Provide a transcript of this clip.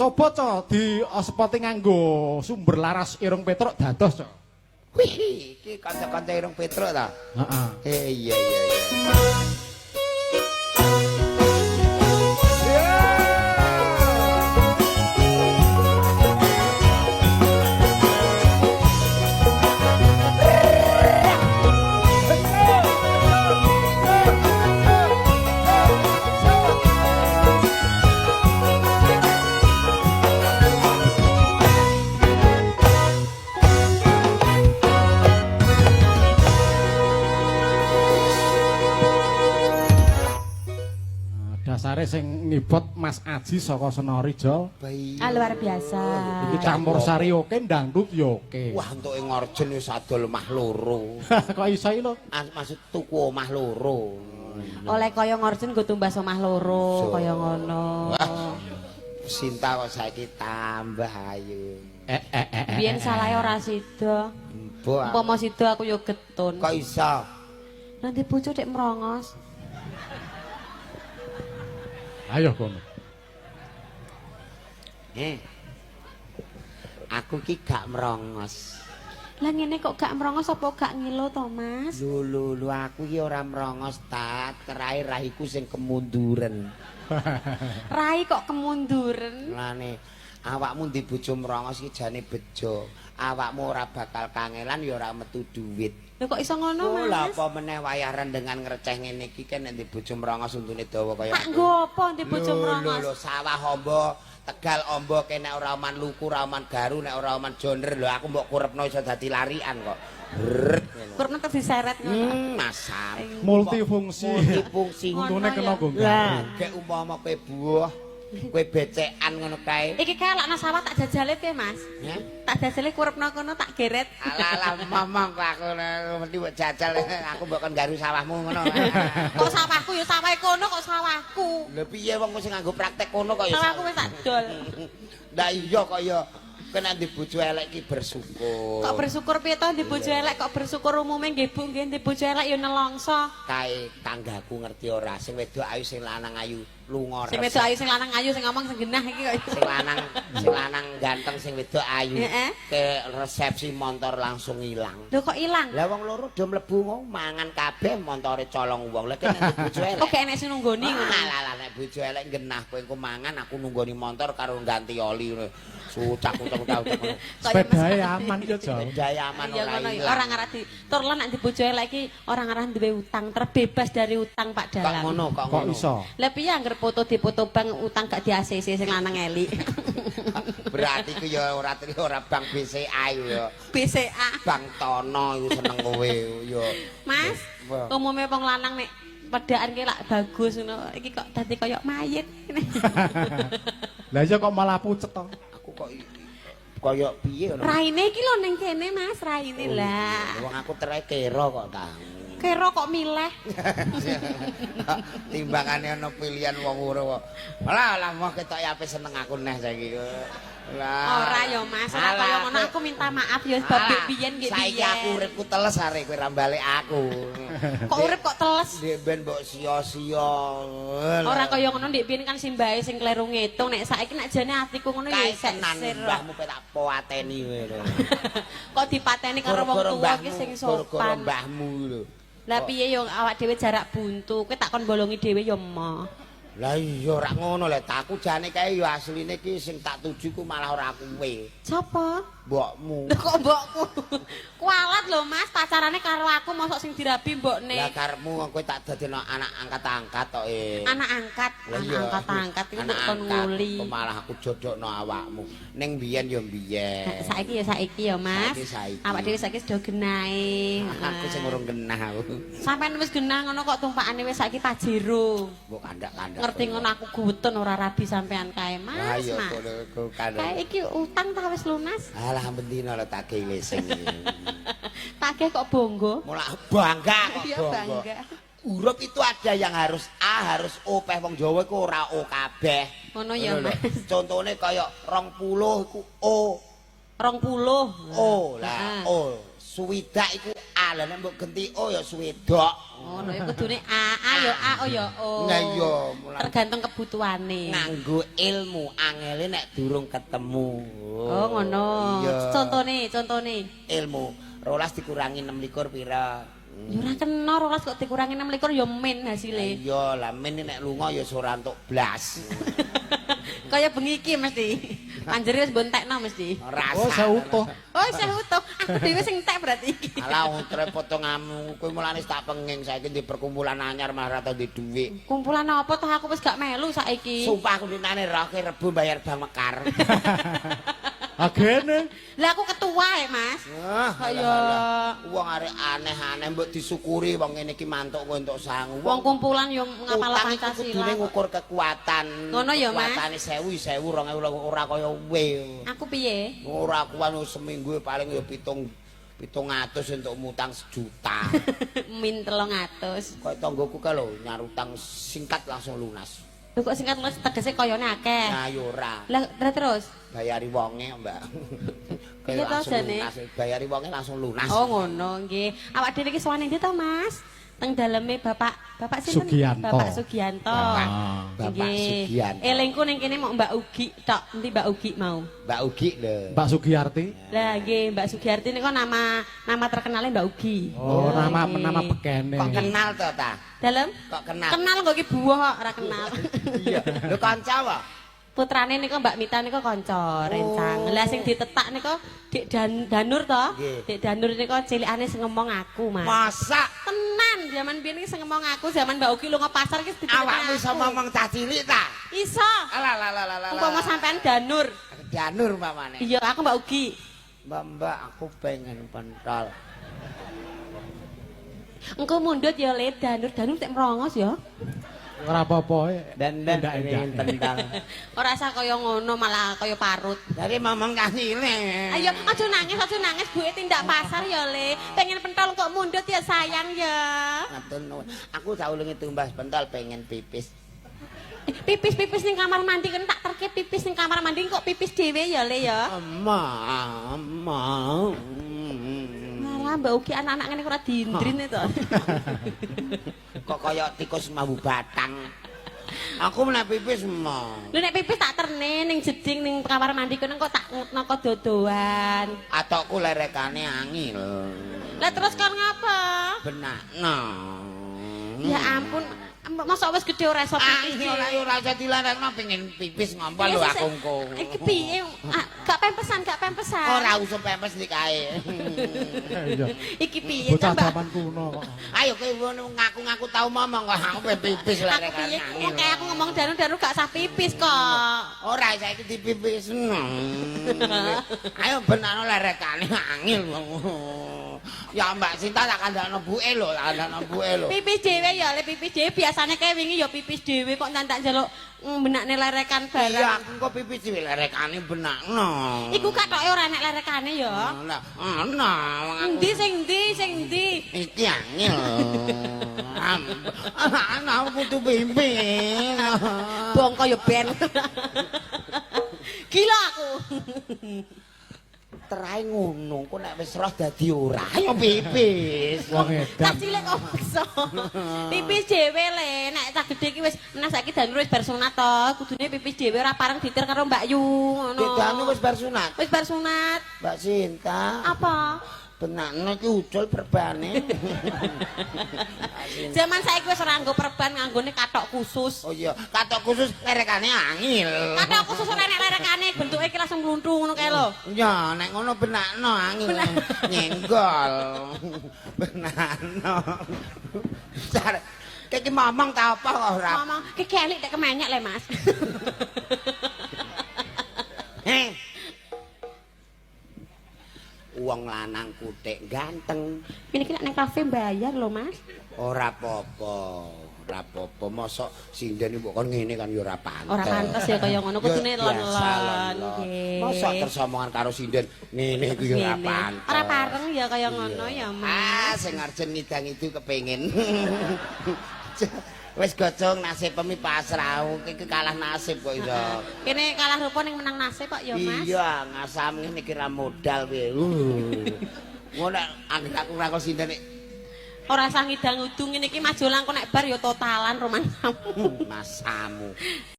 Coba co di spotting nganggo sumber laras Irung Petruk dados co. Wih, iki kanca-kanca Irung Petruk ta? Heeh. Iya iya iya. Dasare sing ngibot Mas Aji saka Senori Jo. Baik. Ah, luar biasa. Iki campur sari oke, dangdut ya oke. Wah, entuke ngorjen wis adol omah loro. Kok iso iki lho? Maksud tuku omah loro. Oleh kaya ngorjen nggo tumbas omah loro, So. kaya ngono. Wah. Sinta kok saiki tambah ayu. Biyen salahe ora sida. Mbok. Umpama sida aku yo getun. Kok iso? Nanti bojo dek merongos. Ayo kono. Eh. Aku ki gak merongos. Lah ngene kok gak merongos apa gak ngilo to, Mas? Lho lho lho aku ki ora merongos tat, kerai raiku sing kemunduren. Rai kok kemunduren. Mulane awakmu ndi bojo merongos ki jane bejo. Awakmu ora bakal kangelan ya ora metu duit. Lho kok iso ngono, Oh, lah Mas? apa meneh wayah rendengan ngreceh ngene iki kan nek ndek bojo merongos untune dawa kaya Tak nggo apa ndek bojo Lho, merongos? Lho, sawah amba, Tegal amba kene ora oman luku, ora oman garu, nek ora oman jonder. Lho aku mbok kurepno iso dadi larian kok. Rrrt ngono. Kurepno terus diseret ngono. Masam. Multifungsi. Multifungsi. Ngono Untune kena ya. nggo Lah, gek umpama kowe buah, kowe becekan ngono kae. Iki kae lak nang sawah tak jajale piye, Mas? Hah? Tak jajale kurepno kono tak geret. Alah alah momong kok aku mesti mbok jajal aku mbok kon garu sawahmu ngono. Kok sawahku ya sawahe kono kok sawahku. Lha piye wong sing nganggo praktek kono kok ya. Sawahku wis tak dol. Lah iya kok ya kena ndek bojo elek ki bersyukur. Kok bersyukur piye to ndek bojo elek kok bersyukur umume nggih Bu nggih ndek bojo elek ya nelongso. Kae tanggaku ngerti ora sing wedok ayu sing lanang ayu lunga. Sing wedok ayu sing lanang ayu sing ngomong sing genah iki kok. Sing lanang ganteng sing wedok ayu. Heeh. Ke resepsi motor langsung ilang. Lho kok ilang? Lah wong loro do mlebu ngono mangan kabeh montore colong wong. Lah kene ndek bojo elek. Kok gak enek sing nunggoni ngono. Alah lah nek bojo elek genah kowe engko mangan aku nunggoni motor karo ganti oli ngono. Sucak ucak ucak ucak. Sepedae aman ya, Jo. Sepedae aman Iya ora ngono ya. ilang. Ora ngarah di tur lan nek di bojo elek iki ora ngarah duwe utang, terbebas dari utang Pak Kok Dalang. ngono kok Kok ngono. iso? Lah piye angger foto dipoto bank utang gak di ACC sing lanang eli. Berarti ku ya ora ora bank BCA iku ya. BCA. Bank Tono iku seneng kowe ya. Mas, Apa? umume wong lanang nek pedaan ki lak bagus ngono. Iki kok dadi koyo mayit. Lah iya kok malah pucet to. Aku kok kaya piye ngono. Raine iki lho ning kene Mas, raine lah. Wong aku terai kero kok ta. Kira kok milih. Timbangane ana pilihan wong ora kok. Alah lah moh ketok ape seneng aku neh saiki. Lah. Ora ya Mas, ora kaya ngono aku minta maaf ya sebab biyen nggih Saiki biyen. aku uripku teles arek kowe ra balik aku. Kok urip kok teles? Ndek ben mbok sia-sia. Ora kaya ngono ndek biyen kan simbahe sing kleru ngitung nek saiki nek jane atiku ngono ya Kae isek tenan sir. mbahmu pe tak pateni kowe lho. Kok dipateni karo wong tuwa ki sing Gara-gara sopan. mbahmu lho. Lah piye yo awak dhewe jarak buntu, kowe tak kon bolongi dhewe yo emoh. Lah iya ora ngono lho, aku jane kae ya asline ki sing tak tuju ku malah ora kowe. Sapa? Mbokmu. Lho kok mbokku? Kualat lho Mas, pacarane karo aku mosok sing dirabi mbokne. Lah karepmu kowe tak dadekno anak angkat-angkat tok e. Anak angkat, Lah anak iya. angkat-angkat iku Anak mbok kon angkat, nguli. kok malah aku jodokno awakmu. Ning biyen ya biyen. Nah, saiki ya saiki ya Mas. Saiki, saiki. Awak dhewe saiki sudah genahe. Aku sing urung genah aku. Sampeyan wis genah ngono kok tumpakane wis saiki Pajero. Mbok kandak-kandak. Ngerti ngono aku guwetun ora rabi sampean kae Lah Mas. iya Mas. kono ku kandak. Kae iki utang ta wis lunas? Alah bendina lho tak gawe sing. Tagih kok bonggo? Mulak bangga kok Iya bangga. Huruf itu ada yang harus A, harus O, peh wong Jawa iku ora O kabeh. Ngono ya, Ngono lho. Mas. Contone kaya 20 iku O, 20. O lah, Heeh. O. Suwidak iku A, lha nek mbok genti O ya suwedok. Ngono ya kudune A, A ya A, O ya O. Lah iya, mulane Tergantung kebutuhane. Nganggo ilmu angele nek durung ketemu. Oh, ngono. Iya. Contone, contone. Ilmu 12 dikurangi 6 pira? Ya ora kena 12 kok dikurangi 6 ya min hasile. Iya, lah min nek lunga ya ora entuk blas. Kaya bengi iki mesti. Panjere wis mbontekno mesti. Ora. Oh, saya utuh. Oh, isih utuh. Aku dhewe sing entek berarti iki. Alah potonganmu kowe mulane tak penging saiki di perkumpulan anyar malah ora tau di dhuwit. Kumpulan apa toh aku wis gak melu saiki. Sumpah aku dinane roh ke Rebo bayar bank Mekar. Agene. Lah aku ketua ya, Mas. Ah, Kaya wong arek aneh-aneh mbok disyukuri wong ngene iki mantuk kowe entuk sangu. Wong kumpulan yo ngapal utang iku Pancasila. Kudune ngukur kekuatan. Ngono ya, Mas. Kekuatane 1000 1000 2000 ora kaya kowe. Aku piye? Ora kuwi seminggu paling ya 700 entuk mutang 1 juta. Min 300. Kaya tanggoku kae lho nyar utang singkat langsung lunas. Lho kok singkat lunas tegese koyone akeh. Nah ya ora. Lah terus Bayari wonge, Mbak. Piye Kayak to langsung jane? lunas, bayari wonge langsung lunas. Oh ngono nggih. Awak dhewe iki sowan endi to, Mas? Teng daleme Bapak Bapak sinten? Sugianto. Bapak Sugianto. Ah. Bapak Nggih. Sugianto. Elingku ning kene mau Mbak Ugi tok. Endi Mbak Ugi mau? Mbak Ugi lho. Mbak Sugiarti. Lah nggih, Mbak Sugiarti niku nama nama terkenalnya Mbak Ugi. Oh, nama nggih. Nama bekene. Kok kenal to ta? Dalem? Kok kenal? Kenal kok iki buah kok ora kenal. Iya. Lho kanca wae. Putrane niku Mbak Mita niku kanca rencang. Lah sing ditetak niku Dik Danur to? Nggih. Dik Danur niku cilikane sing ngomong aku, Mas. Masa Tenan, zaman biyen iki sing ngomong aku, zaman Mbak Ugi lunga pasar iki ditetak. Awakmu iso ngomong cah cilik ta? Iso. Alah lah lah lah lah. Umpama sampean Danur. Danur umpamane. Iya, aku Mbak Ugi. Mbak, Mbak, aku pengen pentol. Engko mundut ya Le Danur, Danur tek merongos ya. Ora apa-apa. Dan dan Endak-endak. pengen pentol. Ora usah kaya ngono malah kaya parut. Dari ngomong cah cilik. Ayo, aja nangis, buke tindak pasar ya, Le. Pengen pentol kok mundut ya sayang ya. Matur nuwun. Aku saulunge tumbas pentol pengen pipis. Pipis-pipis ning kamar mandi kan tak terke pipis ning kamar mandi kok pipis dhewe ya, Le ya. Ema, ema. Malah Mbak Ugi anak-anak ngene ora diindrin itu. Kok kaya tikus mambu batang. Aku nek pipis ema. Lho nek pipis tak terne ning jeding ning kamar mandi kono kok tak ngetno kok dodoan. Atokku lerekane angil. Lah terus kon ngapa? Benakno. Ya ampun, masa wis gedhe ora iso pipis. Angil ora ora iso dilarekno pengen pipis ngompol lho aku engko. Iki piye? Ah, gak pempesan, gak pempesan. Ora usah pempes nek kae. Iya. Iki piye Bocah Mbak? zaman kuno kok. Ayo kowe ngaku-ngaku tau ngomong kok aku pengen pipis Aku lerekane piye? angil. Wong kayak aku ngomong daru-daru gak sah pipis kok. Ora saiki dipipis. Ayo benakno lerekane angil. Ya Mbak Sinta tak kandakno buke lho, tak kandakno buke lho. Pipis dhewe ya, Le pipis dhewe biasane kae wingi ya pipis dhewe kok ndak njaluk benakne lerekan Iya, barang. aku kok pipis dhewe lerekane benakno. Iku katoke ora enek lerekane ya. Ana, ana wong aku. Endi sing endi sing endi? Iki angel. Ana aku kudu pipis. Bongko ya ben. Gila aku. Terae ngono, kok nek wis roh dadi ora. Ayo pipis. Wong Cah edan. cilik kok maksa. Pipis dhewe Le, nek cah gedhe iki wis meneh saiki Danur wis bar sunat to, kudune pipis dhewe ora pareng ditir karo Mbak Yu ngono. Dek Danu wis bar sunat. Wis bar sunat. Mbak Sinta. Apa? Benakno iki ucul perbane. Zaman saiki wis ora nganggo perban, nganggone kathok khusus. Oh iya, katok khusus lerekane angil. Kathok khusus ora enek lerekane, bentuke iki langsung mluntu ngono kae lho. Ya, nek ngono benakno angil. Nyenggol. Benakno. Sar, iki ngomong ta apa kok ora? Ngomong ki kelik tek kemenyek le, Mas. Heh. Wong lanang kutik ganteng. Ini ki nek nang kafe bayar lho, Mas. Ora apa-apa. Ora apa-apa, mosok sinden mbok kon ngene kan ya ora pantes. Ora pantes ya kaya ngono, kudune Ya, biasa, lon-lon. Nggih. Mosok terus omongan karo sinden ngene iku ya ora Ngene. pantes. Ora pareng ya kaya ngono ya, Mas. Ah, sing arjen ngidang itu kepengin. Wis gocong nasib pemi pasrah, iki kalah nasib kok iso. Kene kalah rupa ning menang nasib kok ya, Mas. Iya, ngasam ngene iki ra modal piye. Ngono nek anggere aku ngrangkul sinden nek Ora usah ngidang-ngudung ngene iki Mas Jolang kok nek bar ya totalan romansamu. Masamu.